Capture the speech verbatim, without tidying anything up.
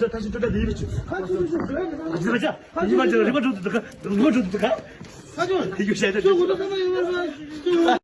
ད་ད་ཤི་ད་ད་ཡི་བི་ཆུ། ཁ་ཆུ་ཆུ་ཆུ་ཟེར་ནས་ད། ཡི་བི་ཆུ་ཡི་བི་ཆུ་རི་བ་འགྲོ་འདུག་ག་རི་བ་འགྲོ་འདུག་ག་ཁ་ཆུ་ཡི་བི་ཆུ་ད་ད་ཆུ་གོ་ད་ད་ད་ཡི་བི་ཆུ།